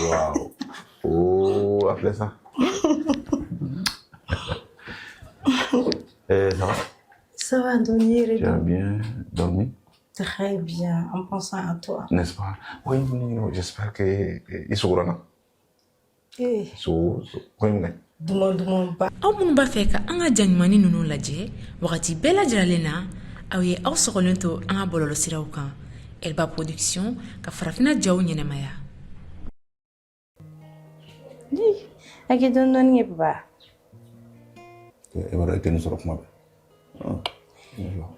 Waouh. Oh, appelez ça. Eh, ça va? Ça va, Anthony. Tu as bien dormi? Très bien, en pensant à toi. N'est-ce pas? Oui, j'espère que i sugora na. Eh. So, so, ko in Duman duman ba. Aw minnu b'a fɛ ka an ka ja ɲumanni ninnu lajɛ wagati bɛɛ lajɛlen na, aw ye aw sɔgɔlen to an ka bɔlɔlɔsiraw kan, Elba Production ka farafinna jaw ɲɛnamaya. A kɛ dɔɔni dɔɔni kɛ papa. E b'a dɔn e tɛ nin sɔrɔ kuma bɛɛ.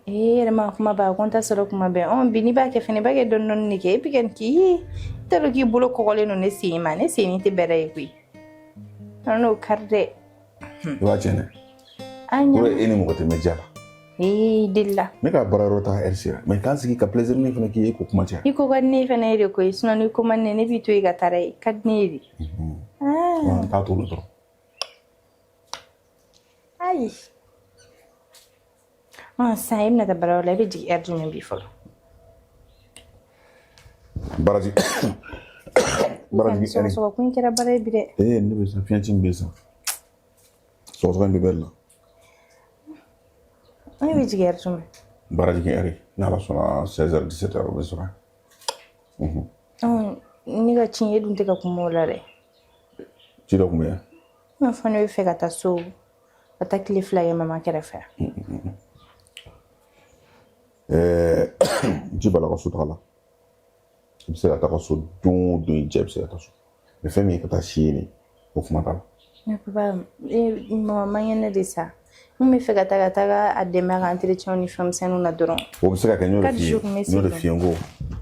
E yɛrɛ ma kuma ba ko n t'a sɔrɔ kuma bɛɛ. Ɔn bi n'i b'a kɛ fɛnɛ, i b'a kɛ dɔɔni dɔɔni de kɛ. E bɛ kɛ nin k'i ye. I t'a dɔn k'i bolo kɔgɔlen don ne sen ma. Ne senni tɛ bɛrɛ ye koyi. An n'o kari dɛ. I b'a tiɲɛ dɛ. An Kɔrɔ ɲa. e ni mɔgɔ tɛ mɛn diya la. Ee delila. Ne ka baara yɔrɔ ta heure sera. Mais k'an sigi ka plaisir ne fana k'i ye ko kuma caya. I ko ka di ne fɛnɛ ye de koyi. Sinon n'i ko man di ne, ne b'i to yen ka taa dɛ. I ka di ne ye de. N t'a to dɔrɔn. Ayi. Ɔn sisan e bɛna taa baarayɔrɔ la, e bɛ jigin heure jumɛn bi fɔlɔ? Baraji. Baraji heure. Sɔgɔsɔgɔ ko in kɛra baara ye bi dɛ. Ee ne bɛ sisan fiɲɛ ci min bɛ sisan. Sɔgɔsɔgɔ in bɛ bɛɛ de la. E bɛ jigin heure jumɛn? Baara jigin heure n'Ala sɔnna 16h 17h o bɛ sɔrɔ. Ɔn ne ka ci e dun tɛ ka kuma o la dɛ. Ci dɔ tun bɛ yan. I m'a fɔ ne bɛ fɛ ka taa so ka taa tile 2 kɛ mama kɛrɛfɛ. Ɛɛ ji b'a la ka so taga la. I bɛ se ka taa ka so don o don i diya i bɛ se ka taa so. Mais fɛn min ye ka taa si yen o kuma t'a la. Mais papa, e mama man kɛnɛ de sa. N bɛ fɛ ka taa ka taga a dɛmɛ a ka entretien ni fɛn misɛnninw na dɔrɔn. O bɛ se ka kɛ n y'o de Quatre f'i ye. jours n bɛ N y'o de segin. f'i ye n ko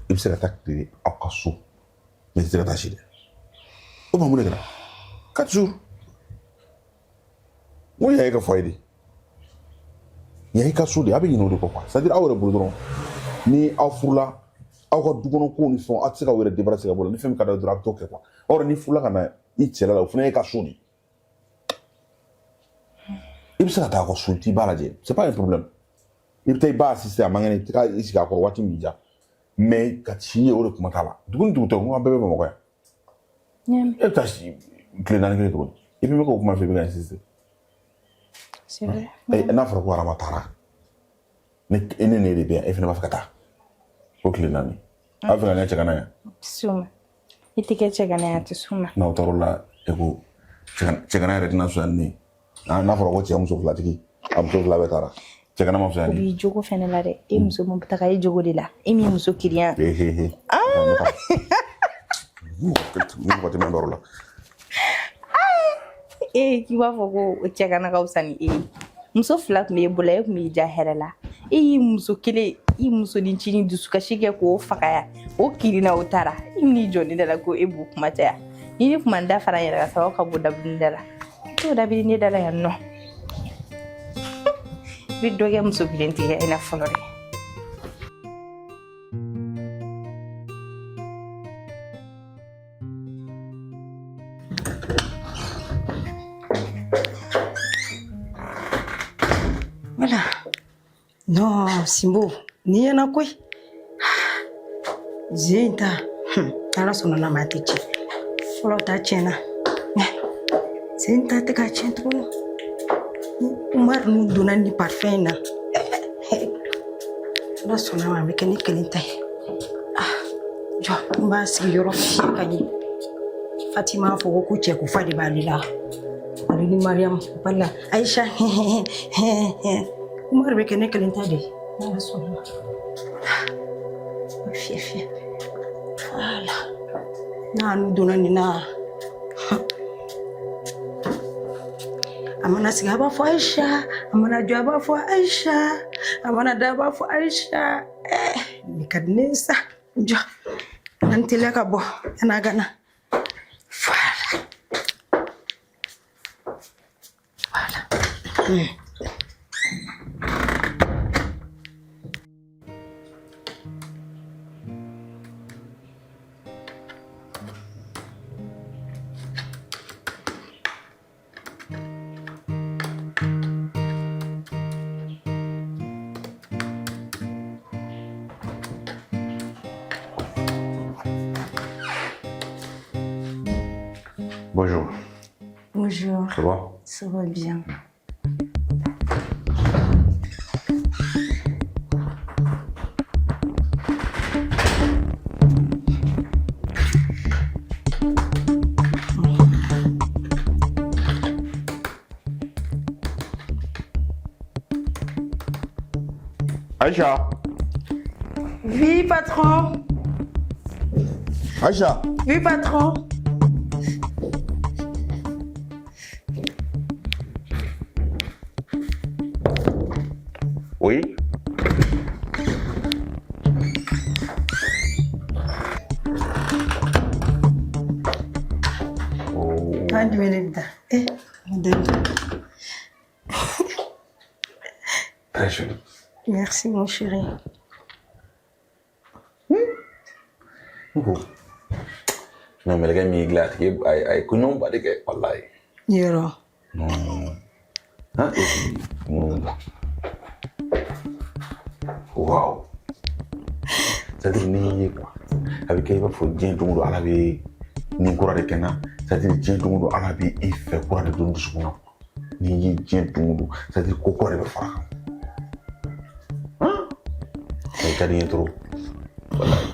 i bɛ se ka taa tile aw ka so. Mais i tɛ se ka taa si dɛ. O ma mun de kɛra? 4 jours. N ko yan ye ka foyer de. Yan y'i ka so de, a bɛ ɲinɛ o de kɔ quoi. C'est à dire aw yɛrɛ bolo dɔrɔn ni aw furula aw ka du kɔnɔ kow ni fɛnw aw tɛ se k'aw yɛrɛ débarrasser ka bɔ o la ni fɛn min ka d'aw ye dɔrɔn a bɛ t'o kɛ quoi. Or ni furula ka na i cɛla la o fana y'e ka so de. I bɛ se ka taa aw ka so t'i ba lajɛ, c'est pas un problème. I bɛ taa i ba assister a man kɛnɛ, i bɛ taa i sigi a kɔrɔ waati min b'i diya. Mais ka si yen o de kuma t'a la. Dugu ni dugu tɛ, n ko an bɛɛ bɛ Bamakɔ yan. E bɛ taa si tile 4 kɛ cogo di? I bɛ k'o kuma fɔ i bɛ ka insister. C'est vrai. N'a fɔra ko Arama taara, ne e ne ne de bɛ yan, e fana b'a fɛ ka taa. O tile 4. A bɛ fɛ ka ne cɛ ka na yan. S'u ma. I tɛ kɛ cɛgana ye, a tɛ s'u ma. N'aw taara o la, e ko cɛgana yɛrɛ tɛna fisaya ni ne ye. N'a fɔra ko cɛ muso filatigi, a muso fila bɛɛ taara. Cɛgana ma fisaya O ni ne ye. b'i jogo fɛnɛ la dɛ. E muso mun bɛ taga e jogo de la. E min muso kiriyan. He he he. Ni mɔgɔ tɛ mɛn baro la. E k'i b'a fɔ ko cɛgana ka fisa ni e ye. Muso 2 tun b'e bolo, e tun b'i ja hɛrɛ la. E y'i muso kelen, i muso ni cinin dusukasi kɛ k'o faga yan. O kirinna o taara. I n'i jɔ ne da la ko e b'o kuma caya. Ni ne tun ma n da fara n yɛrɛ kan sababu ka bon dabili da la. I t'o dabili ne da la yan nɔ. I bɛ dɔ kɛ muso kelentigiya in na fɔlɔ dɛ. Voilà. Non, Simbo, ni ɲɛna koyi. Ze in ta, Ala sɔnna n'a ma a tɛ tiɲɛ. Fɔlɔ ta tiɲɛna. Ze in ta tɛ ka tiɲɛ tuguni. Umar ninnu donna ni parfum in na. Ala sɔnna ma a bɛ kɛ ne kelen ta ye. Jɔ, n b'a sigi yɔrɔ fiyɛ ka ɲɛ. Fatima fɔ ko cɛ ko fa de b'ale la. Ale ni Mariam, wala Aisha. Umar bɛ kɛ ne kelen ta de ye. Ala sɔnna ma. Fiyɛ fiyɛ. Voilà. N'a n'u donna nin na. A mana sigi a b'a fɔ Aisha, a mana jɔ a b'a fɔ Aisha, a mana da a b'a fɔ Aisha. Nin ka di ne ye sa. Jɔ, an teliya ka bɔ yan'a ka na. Voilà. Voilà. Bonjour. Bonjour. Ça va? Ça va bien. Aïcha. Oui, patron. Aïcha. Oui, patron. Oui. Oh. Kan jumɛn de bɛ taa? Eh, madame. Très joli. Merci, mon chéri. Ne ko non, mɛlɛkɛ min y'i dilan, a tigi a ye ko ɲumanba de kɛ, walayi. Yɔrɔ. Non. Han, et puis, waaw. C'est-à-dire n'i y'i ye quoi, a bɛ kɛ i b'a fɔ diɲɛ don o don Ala bɛ nin kura de kɛ n na. C'est-à-dire diɲɛ don o don Ala bɛ i fɛ kura de don dusukun na. N'i ye diɲɛ don o don, c'est-à-dire ko kura de bɛ fara a kan. Han? I ka di n ye trop. Walayi.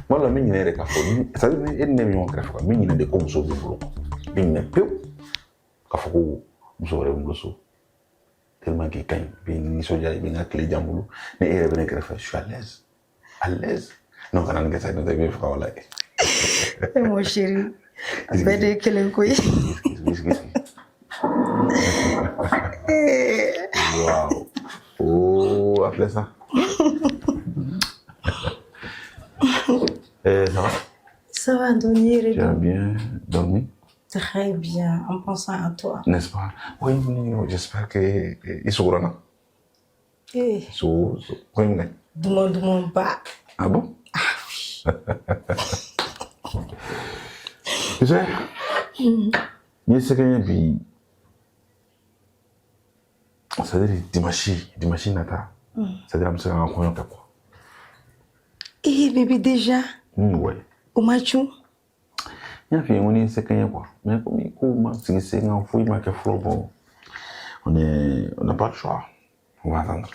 Tuma dɔ la n bɛ ɲinɛ yɛrɛ k'a fɔ, c'est-à-dire e ni ne bɛ ɲɔgɔn kɛrɛfɛ quoi, n bɛ ɲinɛ de ko muso b'i bolo quoi. N bɛ ɲinɛ pewu k'a fɔ ko muso wɛrɛ bɛ n bolo so. Tellement k'i ka ɲi, i bɛ nisɔndiya, i bɛ n ka tile diya n bolo. Ni e yɛrɛ bɛ ne kɛrɛfɛ, je suis à l'aise. À l'aise. Non, kana nin kɛ sa, n'o tɛ i bɛ faga, walayi. Eh, mon chéri. A bɛɛ de ye kelen ko ye. Eh. Waouh. Oh, appelez ça. Eh, ça va? Ça va, Donny. Tu as bien dormi? Très bien, en pensant à toi. N'est-ce pas? Oui, oui, j'espère que i sugora na. Eh, So, so, ko in kɛ? Duman duman ba. Ah bon? Ah oui. Tu sais, n ye sɛgɛn ye bi, c'est-à-dire dimanche, dimanche nata, c'est-à-dire an bɛ se k'an ka kɔɲɔ kɛ quoi. Eh, bébé, déjà? Ouais. O ma cun? N y'a f'i ye, n ko ni ye sɛgɛn ye quoi. Mais komi kow ma sigi sen kan, foyi ma kɛ fɔlɔ, bon, on n'a pas le choix. On va attendre.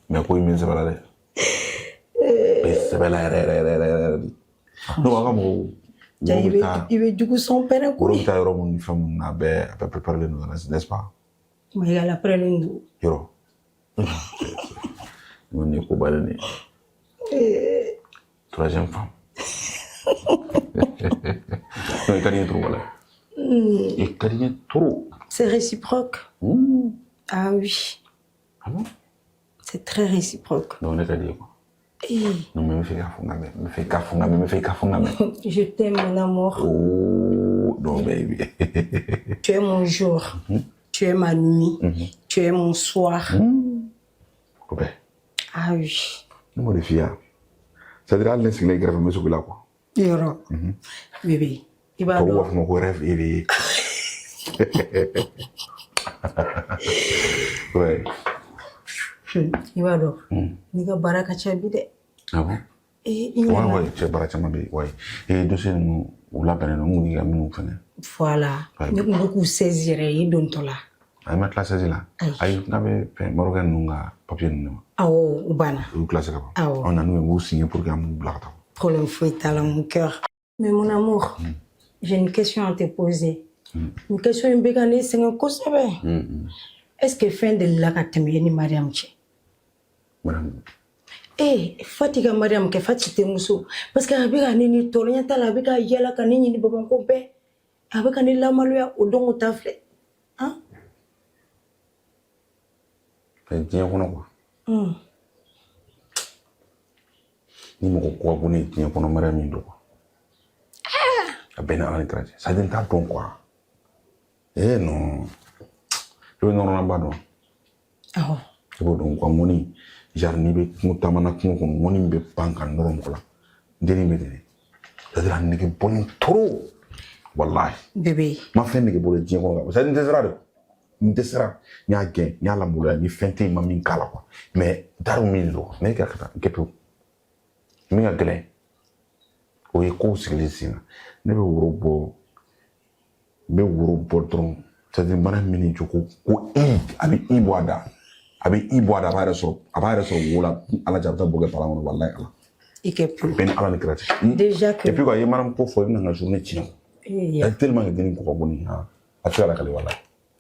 Mais ko in bɛ n sɛbɛ la dɛ. Bɛ sɛbɛ la yɛrɛ yɛrɛ yɛrɛ yɛrɛ yɛrɛ de. Ne ko a ka mɔgɔw Ja, woro i bɛ bɛ taa i bɛ jugu sɔn pɛrɛn woro bɛ koyi. taa yɔrɔ minnu ni fɛn minnu na, a bɛɛ préparé don, n'est-ce pas? Mayiga la pɛrɛnnen don. Yɔrɔ. Nin ye koba de ye. Eh, Troisième femme. Non, i ka di n ye trop, walayi. I ka di n ye trop. C'est réciproque. Mmh. Ah oui, Ah bon? c'est très réciproque. Non, ne ka di ye quoi. Eh, Non, mais n bɛ fɛ i k'a fɔ n ka mɛn. N bɛ fɛ i k'a fɔ n ka mɛn. N bɛ fɛ i k'a fɔ n ka mɛn. Je t'aime, mon amour. Oh, non, baby. Tu es mon jour. Tu es ma nuit. Tu es mon soir. O bɛɛ. Ah oui. Ne m'o de f'i ye wa? C'est-à-dire hali ne sigilen i kɛrɛfɛ, n bɛ sugu la quoi. Yɔrɔ. Bébé, i b'a Tubabuw b'a dɔn. fɔ ma ko rêve éveillé. Ouais. I b'a dɔn. N'i ka baara ka ca bi dɛ. Ah bon? Eh, i Ouais, ɲɛna. ouais, cɛ baara caman bɛ yen. Ouais. Et dossier ninnu, u labɛnnen don, n kun y'i ka minnu fɛngɛ. Voilà. Ouais. Ne kun bɛ k'u saisi yɛrɛ i dontɔ la. A ma tila saisi la? Ayi. Ayi, n'a bɛ fɛn Marocain ninnu ka papier ninnu de ma. Awɔ, u banna. U y'u classé ka ban. Awɔ. An nan'u ye, n b'u signer pour que an b'u bila ka taa. Problème foyi t'a la, mon cœur. Mais mon amour, j'ai une question à te poser. Une question in bɛ ka ne sɛgɛn kosɛbɛ. Est-ce que fɛn delila ka tɛmɛ e ni Mariam cɛ? Madame. Eh, Fati ka Mariam kɛ Fati tɛ parce que a bɛ ka ne ni tɔɔrɔ ɲɛ t'a la, a bɛ ka yala ka ne ɲini Bamakɔ bɛɛ. A bɛ ka ne lamaloya o don o ta filɛ. Han? Fɛn diɲɛ kɔnɔ quoi. Ni mɔgɔ ko ka bon ne ye diɲɛ kɔnɔ, Mariam min don quoi. A bɛɛ ni Ala ni kira cɛ. C'est à dire n t'a dɔn quoi. Eh non. I bɛ nɔrɔnaba dɔn? Awɔ. I b'o dɔn quoi, ŋɔni. Genre n'i bɛ kungo taama na kungo kɔnɔ, ŋɔni min bɛ pan ka nɔrɔ mɔgɔ la. N dennin bɛ ten de. C'est à dire a nege bɔ n trop. Walahi. Bébé. N ma fɛn nege bɔ diɲɛ kɔnɔ. C'est à dire n dɛsɛra de. N dɛsɛra. N y'a gɛn, n y'a lamaloya, ni fɛn tɛ yen, n ma min k'a la quoi. Mais n t'a dɔn min don. Ne ka taa n kɛ pewu. Min ka gɛlɛn, o ye kow sigilen sen na. Ne bɛ woro bɔ. N bɛ woro bɔ dɔrɔn, c'est à dire mana min jɔ ko i a bɛ i bɔ a da, a bɛ i bɔ a da, a b'a yɛrɛ sɔrɔ, a b'a yɛrɛ sɔrɔ wo la. Ni Ala cɛ, a bɛ taa bo kɛ palan kɔnɔ, walayi Ala. I kɛ pro. Bɛɛ ni Ala ni kira cɛ. Déjà que Et puis quoi, i ye mana ko fɔ, i bɛna n ka journée tiɲɛ. Eh, Tellement que denni ko ka bon ni a tɛ se ka lakale, walayi.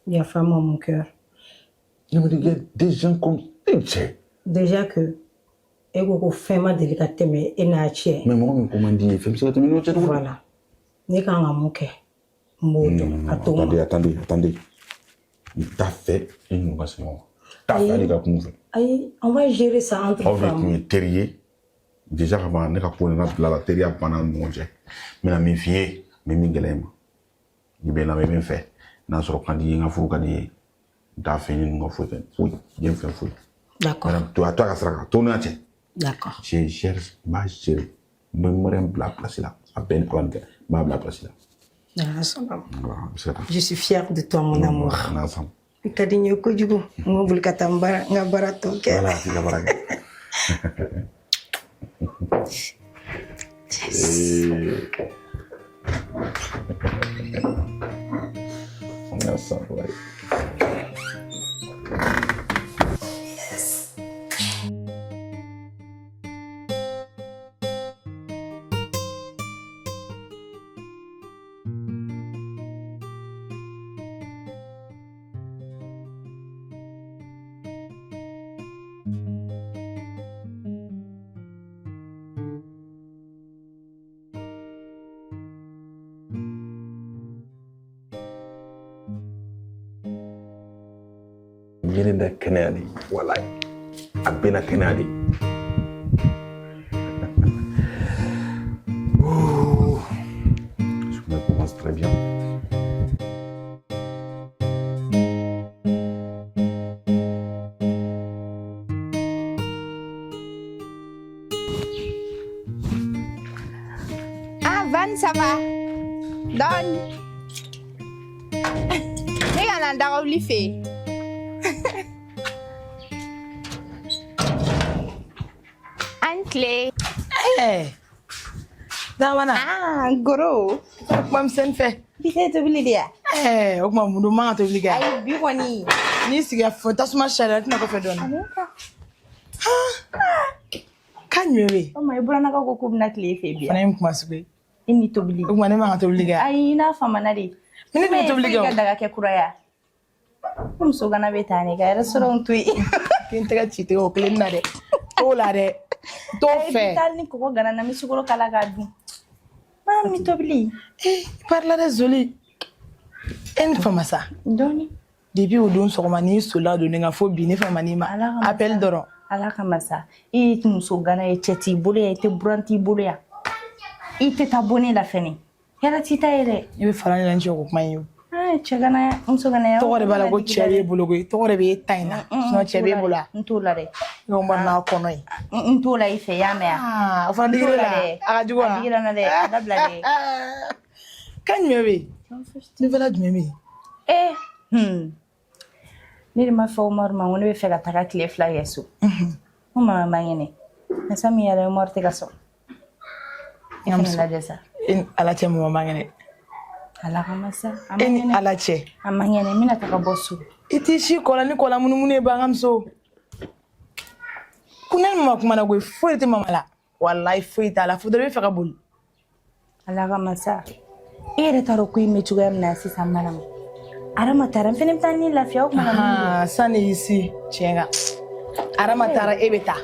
Yafa ma, mon cœur. Ne me dis, il y a des gens comme e cɛ. Déjà que e ko ko fɛn ma deli ka tɛmɛ e n'a cɛ. Mais mɔgɔ min ko man di ye, fɛn bɛ se ka tɛmɛ n'o cɛ cogo di? Voilà, ne kan ka mun kɛ, n b'o dɔn, a to n ma. Attendez, attendez, attendez. N t'a fɛ i n'u ka se ɲɔgɔn ma. N t'a fɛ hali ka kuma u fɛ. Ayi, on va gérer ça entre Aw de tun femmes. ye teri ye. Déjà ka ban, ne ka ko nana bila la, teriya banna an ni ɲɔgɔn cɛ. N bɛna min f'i ye, n bɛ min gɛlɛya i ma. N'i bɛ n lamɛn, i bɛ n fɛ. N'a sɔrɔ ka di i ye, n ka furu ka di i ye. N t'a fɛ i ni ninnu ka foyi kɛ. Foyi, diɲɛ fɛn foyi. D'accord. Madame, to a to a ka sira kan, to n'a cɛ. D'accord. Je gère, n b'a gérer. N bɛ Mariam bila place la. A bɛɛ ni Ala ni kɛ. N b'a bila place la. N'Ala sɔnna ma. Voilà, an bɛ se ka taa. Je suis fière de toi, mon amour. On est ensemble. I ka di n ye kojugu. N ko boli ka taa n baara, n ka baara tɔ kɛ. Voilà, t'i ka baara kɛ. Eh. On est ensemble, ouais. Yiri da kɛnɛya de, walayi a bɛɛ na kɛnɛya de. Oh, je me commence très bien. Ah, Van, ça va? Dɔɔni. Ne ka na dagawuli fɛ yen. An tile. Eh, Dawana. Ah, goro. Kuma misɛnnin fɛ. Bi tɛ tobili de ya? Eh, o tuma mun don man ka tobili kɛ? Ayi, bi kɔni. N'i sigira fɔ tasuma sariya tɛna kɔfɛ dɔɔnin. K'a ɲuman bɛ yen. O ma i burannakaw ko k'u bɛna tile fɛ bi. Fana ye n kuma sugu ye. I ni tobili. O tuma ne man ka tobili kɛ. Ayi, i n'a famana de. Ne tɛ tobili kɛ o. I ka daga kɛ kura ya. Ko muso gana bɛ taa ne ka yɛrɛ sɔrɔ n to yen. K'i n tɛgɛ ci tɛgɛ o kelen na dɛ. T'o la dɛ. T'o fɛ. Bi taa ni kɔgɔ gana na n bɛ sukaro k'a la k'a dun. Maa mi tobili. Eh, i parila dɛ Zoli. E ni fama sa. Dɔɔni. Depuis o don sɔgɔma n'i solila don ne kan fo bi ne fama n'i ma. Appel dɔrɔn. Ala kama sa, e ye muso gana ye, cɛ t'i bolo yan, i tɛ buran t'i bolo yan, i tɛ taa bɔ ne la fɛnɛ, hɛrɛ t'i ta ye dɛ. I bɛ fara ne la n cɛ ko kuma in ye o. Ah, cɛ gana, muso gana ya. Tɔgɔ de b'a la ko cɛ b'e bolo koyi, tɔgɔ de b'e ta in na, sinon cɛ b'e bolo wa? N t'o la dɛ. Ne ko n'a kɔnɔ ye. N t'o la i fɛ, i y'a mɛn wa? O fana digir'e la, a ka jugu wa? A digira n na dɛ, a dabila dɛ. Kan jumɛn bɛ yen? Nouvelle jumɛn bɛ yen? Eh, Ne de ma fɔ Umaru ma ko ne bɛ fɛ ka taga tile 2 kɛ so. N ko mama man kɛnɛ. Masa min yɛrɛ Umaru tɛ ka sɔn. E fana lajɛ sa. E ni Ala cɛ, mama man kɛnɛ. Ala kama sa. E ni Ala cɛ. A man kɛnɛ, n bɛna taga bɔ so. I t'i si kɔ la ni kɔ la munumunu ye ba n ka muso. Ko ne ni mama kumana koyi, foyi tɛ mama la. Walayi foyi t'a la, fo dɔrɔn i bɛ fɛ ka boli. Ala kama sa. E yɛrɛ t'a dɔn ko in bɛ cogoya min na sisan Mariam. Arama taara, n fɛnɛ bɛ taa ni lafiya o kuma na. Sani y'i si tiɲɛ kan. Arama taara, e bɛ taa.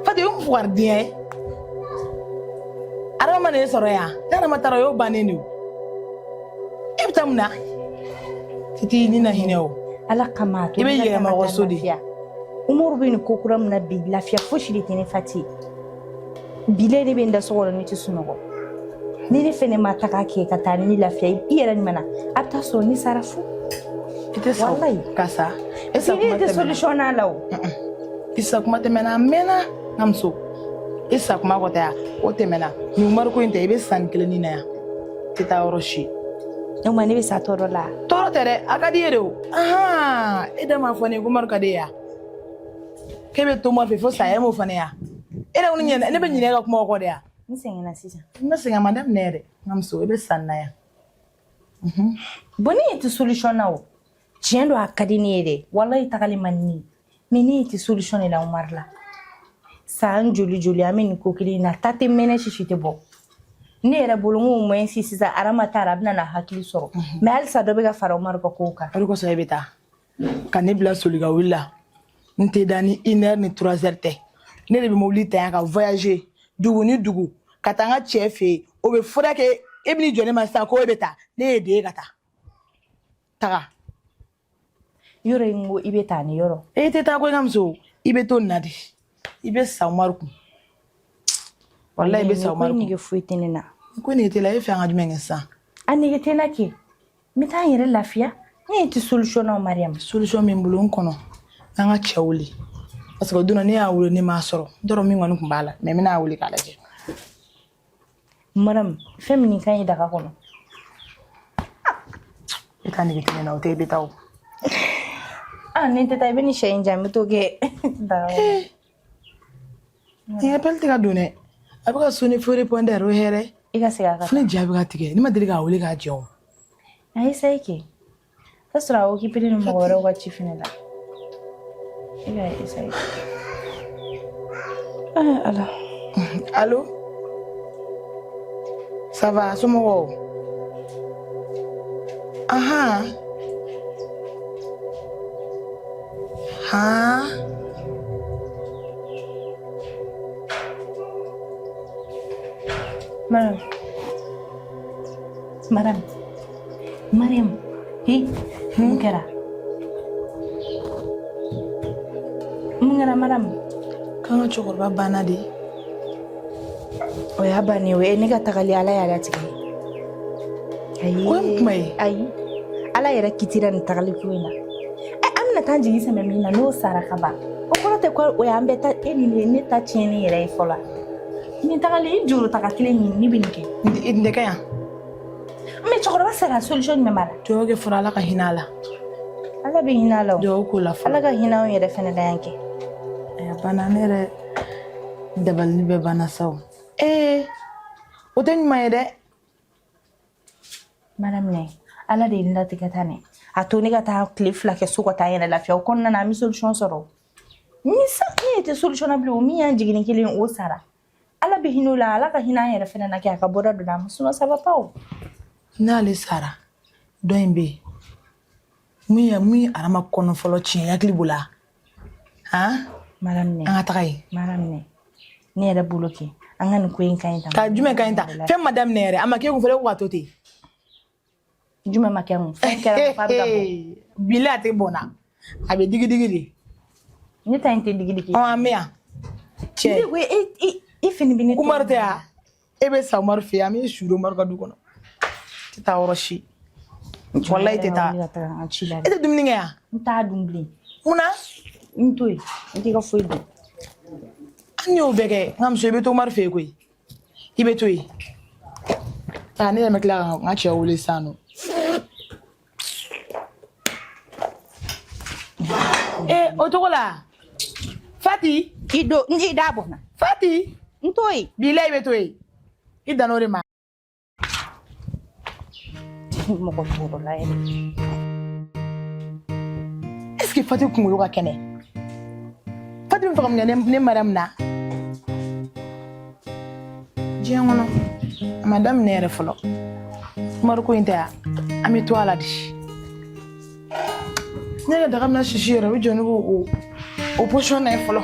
Fati, o ye fugaridenya ye. Arama ma na e sɔrɔ yan. Ni Arama taara, o y'o bannen de ye o. E bɛ taa mun na? Titi ni na hinɛ o. Ala kama a to I bɛ ne ka taa yɛlɛma ka kɔ taa so de. lafiya. Umaru bɛ nin ko kura min na bi, lafiya fosi de tɛ ne Fati. Bile de bɛ n da so kɔnɔ, ne tɛ sunɔgɔ. Ni ne fɛnɛ ma taga kɛ ka taa ni lafiya, i yɛrɛ ɲuman na, a bɛ taa sɔrɔ ni sara fu. I tɛ sa o. Ka sa. E sa Ne kuma tɛ tɛmɛna. solution n'a la o. I sa kuma tɛmɛna a mɛnna n ka muso. I sa kuma kɔ tɛ yan, o tɛmɛna. Nin Umaru ko in tɛ, i bɛ san kelennin na yan. I tɛ taa yɔrɔ si. Ne ma ne bɛ sa tɔɔrɔ la. Tɔɔrɔ tɛ dɛ, a ka di i ye de o. Ahan, e da m'a fɔ ne ye ko Umaru ka di e ye wa? K'e bɛ to Umaru fɛ fo saya, e m'o fɔ ne ye wa? E de ko ne ɲinɛ, ne bɛ ɲinɛ e ka kuma kɔ de wa? N sɛgɛnna sisan. N bɛ sɛgɛn a ma daminɛ yɛrɛ. N ka muso, i bɛ san na yan. Bon, ne ɲɛ tɛ solution na o. Tiɲɛ don, a ka di ne ye dɛ, walayi, tagali man di ne ye, mais ne ɲɛ tɛ solution de la Umaru la. San joli joli an bɛ nin ko kelen in na, ta tɛ mɛnɛ, sisi tɛ bɔ. Ne yɛrɛ bolo, n ko au moins sisan Arama taara, a bɛna na hakili sɔrɔ, mais halisa dɔ bɛ ka fara Umaru ka kow kan. O de kosɔn e bɛ taa ka ne bila soli ka wuli la. N tɛ da ni une heure ni 3 heures tɛ. Ne de bɛ mobili ta yan ka voyager dugu ni dugu ka taa n ka cɛ fɛ yen, o bɛ fura kɛ. E bɛn'i jɔ ne ma sisan ko e bɛ taa, ne ye den ye ka taa taga. Yɔrɔ in ko i bɛ taa ni yɔrɔ. E tɛ taa ko, i ka muso, i bɛ to nin na de, i bɛ sa Umaru kun. Walayi, i bɛ sa Umaru kun. Nege foyi tɛ ne na. Ko nege tɛ la, e fɛ an ka jumɛn kɛ sisan? A nege tɛ n na kɛ, n bɛ taa n yɛrɛ lafiya. Ne tɛ solution na, Mariam. Solution min bolo n kɔnɔ, an ka cɛ wele, parce que o donna ne y'a wele, ne m'a sɔrɔ. N t'a dɔn min kɔni tun b'a la, mais n bɛna a wele k'a lajɛ. Mariam, fɛn min ka ɲi daga kɔnɔ. E ta nege tɛ ne na, o tɛ, i bɛ taa o. Ah, ni tɛ taa, i bɛ nin sɛ in ja, n bɛ t'o kɛ daga kɔnɔ. Nin appel tɛ ka don dɛ, a bɛ ka sonner fo répondeur, o ye hɛrɛ. I ka segin a kan. Fo ne ja bɛ ka tigɛ, ne ma deli k'a wele k'a jɛ o. A essaye kɛ, o sɔrɔ a occupé ni mɔgɔ wɛrɛw ka ci fɛnɛ la. I ka essaye. Ah Ala. Allo, ça va? Somɔgɔw? Ahan han. Mariam, Mariam, Mariam, hi, mun kɛra? Mun kɛra, Mariam? K'an ka cɛkɔrɔba banna de. O y'a bannen, o ye ne ka tagali, Ala y'a latigɛ. Ayi. Ko ye mun kuma ye? Ayi. Ala yɛrɛ kitira nin tagali ko in na. Ɛ, an bɛna taa jigi sɛmɛ min na, n'o sara ka ban. O kɔrɔ tɛ ko o y'an bɛɛ ta, e ni ne ta tiɲɛni yɛrɛ ye fɔlɔ. Nin tagali, i juru taga kelen nin, ne bɛ nin kɛ. Nin tɛ kɛ yan. Mais cɛkɔrɔba sara, solution jumɛn b'a la? Dugawu kɛ fɔlɔ, Ala ka hinɛ a la. Ala bɛ hinɛ a la o. Dugawu k'o la fɔlɔ. Ala ka hinɛ anw yɛrɛ fɛnɛ la yan kɛ. A banna, ne yɛrɛ dabalini bɛɛ banna sa o. Ee, o tɛ ɲuman ye dɛ. Mariam, ne Ala de ye n latigɛ ta ne. A to ne ka taa tile 2 kɛ so ka taa n yɛrɛ lafiya, o kɔnɔna na an bɛ solution sɔrɔ. Ni sa ne tɛ solution na bilen, o min y'an jiginni kelen, o sara. Ala bɛ hinɛ o la, Ala ka hinɛ an yɛrɛ fɛnɛ na kɛ, a ka bɔda don a ma, sinon ça va pas o. N'ale sara, dɔ in bɛ yen. Mun ye Arama kɔnɔ fɔlɔ tiɲɛ, hakili b'o la han? Mariam, ne. An ka taga yen. Mariam, ne. Ne yɛrɛ bolo kɛ, an ka nin ko in ka ɲi tan. Ka jumɛn ka ɲi tan? Fɛn ma daminɛ yɛrɛ, a ma k'e kun fɔlɔ, e ko k'a to ten. Jumɛn ma kɛ n kun? Fɛn kɛra f'a bɛ ka bɔ. Bila a tɛ bɔn na, a bɛ digi digi de. Ne ta in tɛ digi digi. Ɔ, an bɛ yan cɛ. Ne ko e i fini bɛ ne. Umaru tɛ yan, e bɛ sa Umaru fɛ yen, an bɛ su don Umaru ka du kɔnɔ. Tɛ taa yɔrɔ si. Walayi, tɛ taa. E tɛ dumuni kɛ yan? N t'a dun bilen. Mun na? N to yen, n t'i ka foyi dun. An y'o bɛɛ kɛ, n ka muso, i bɛ to Umaru fɛ yen koyi. I bɛ to yen. Aa, ne yɛrɛ ma tila ka n ka cɛ wele sisan nɔ. Ee, o cogo la Fati. I don n i da bɔ n na. Fati. N to yen. Bilayi, i bɛ to yen. I dan o de ma. Mɔgɔ tɔɔrɔla yɛrɛ. Est ce que Fati kunkolo ka kɛnɛ? Fati bɛ fɛ ka mun kɛ ne Mariam na? Diɲɛ kɔnɔ, a ma daminɛ yɛrɛ fɔlɔ. Umaru ko in tɛ yan, an bɛ to a la de. Ne yɛrɛ daga bɛna sisi yɛrɛ, o bɛ jɔ ne k'o o position na yen fɔlɔ.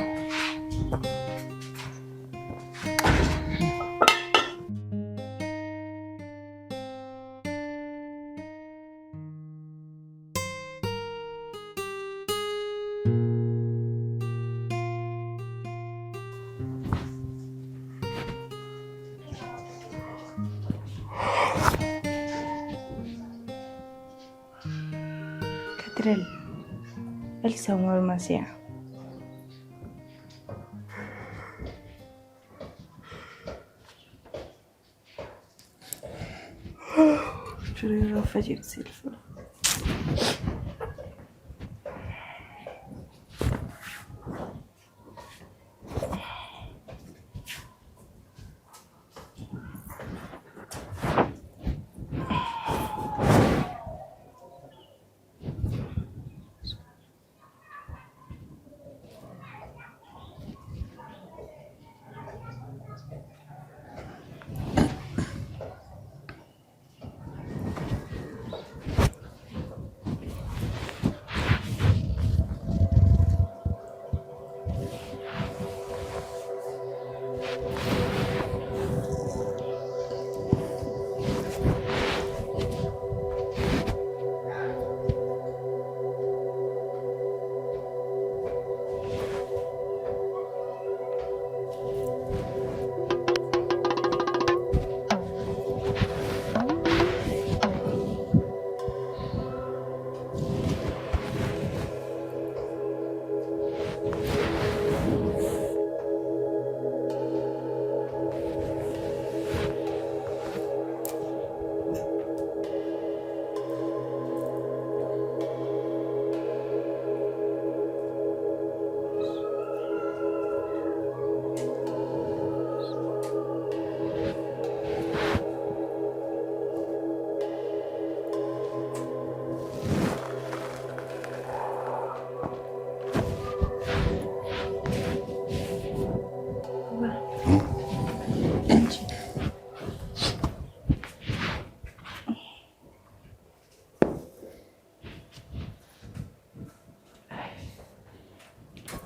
Katrɛli, halisa Umaru ma se yan. Juru fajiri seli fɔlɔ.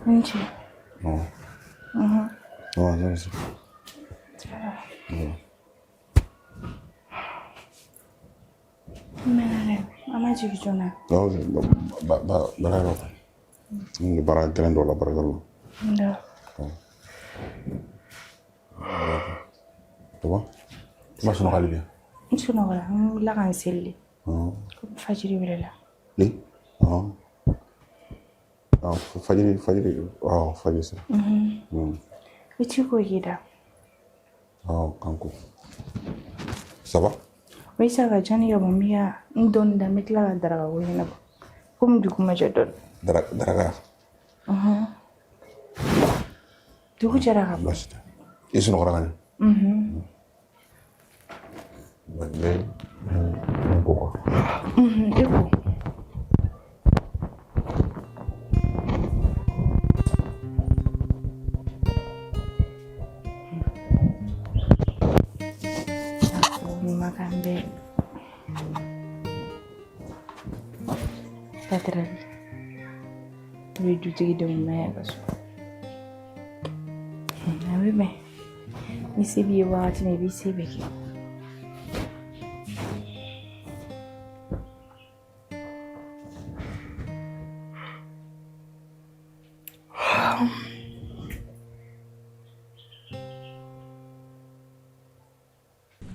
N ce. Non. Non, ça, ça. N mɛnna dɛ. An ma jigin joona. Non, ba ba baara yɔrɔ. N bɛ baara gɛlɛn dɔw la baarakɛyɔrɔ la. D'accord. Ça va? I ma sunɔgɔ hali bi? N sunɔgɔla. N wulila ka n seli de. Komi fajiri welela. Ni? Ɔn. Ah, fajiri fajiri ɔ fajiri sera. I t'i ko k'i da. Ɔ k'an ko. Ça va? O sa ka jani ka bɔ n bɛ ka n dɔɔni da n bɛ tila ka daraka ko ɲɛnabɔ. Komi dugu ma jɛ dɔɔni. Daraka. Dugu jɛra ka ban. Baasi tɛ. I sunɔgɔra ka ɲɛ? N bɛ n ko quoi. E ko. Makan bɛ Patrali. I bɛ dutigi denw mɛn ka so. A bɛ bɛn. Ni se b'i ye wagati min i b'i se bɛɛ kɛ.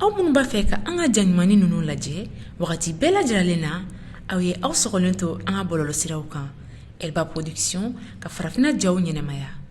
Aw minnu b'a fɛ ka an ka ja ɲumannin ninnu lajɛ wagati bɛɛ lajɛlen na, aw ye aw sɔgɔlen to an ka bɔlɔlɔsiraw kan Elba Production ka farafinna jaw ɲɛnamaya.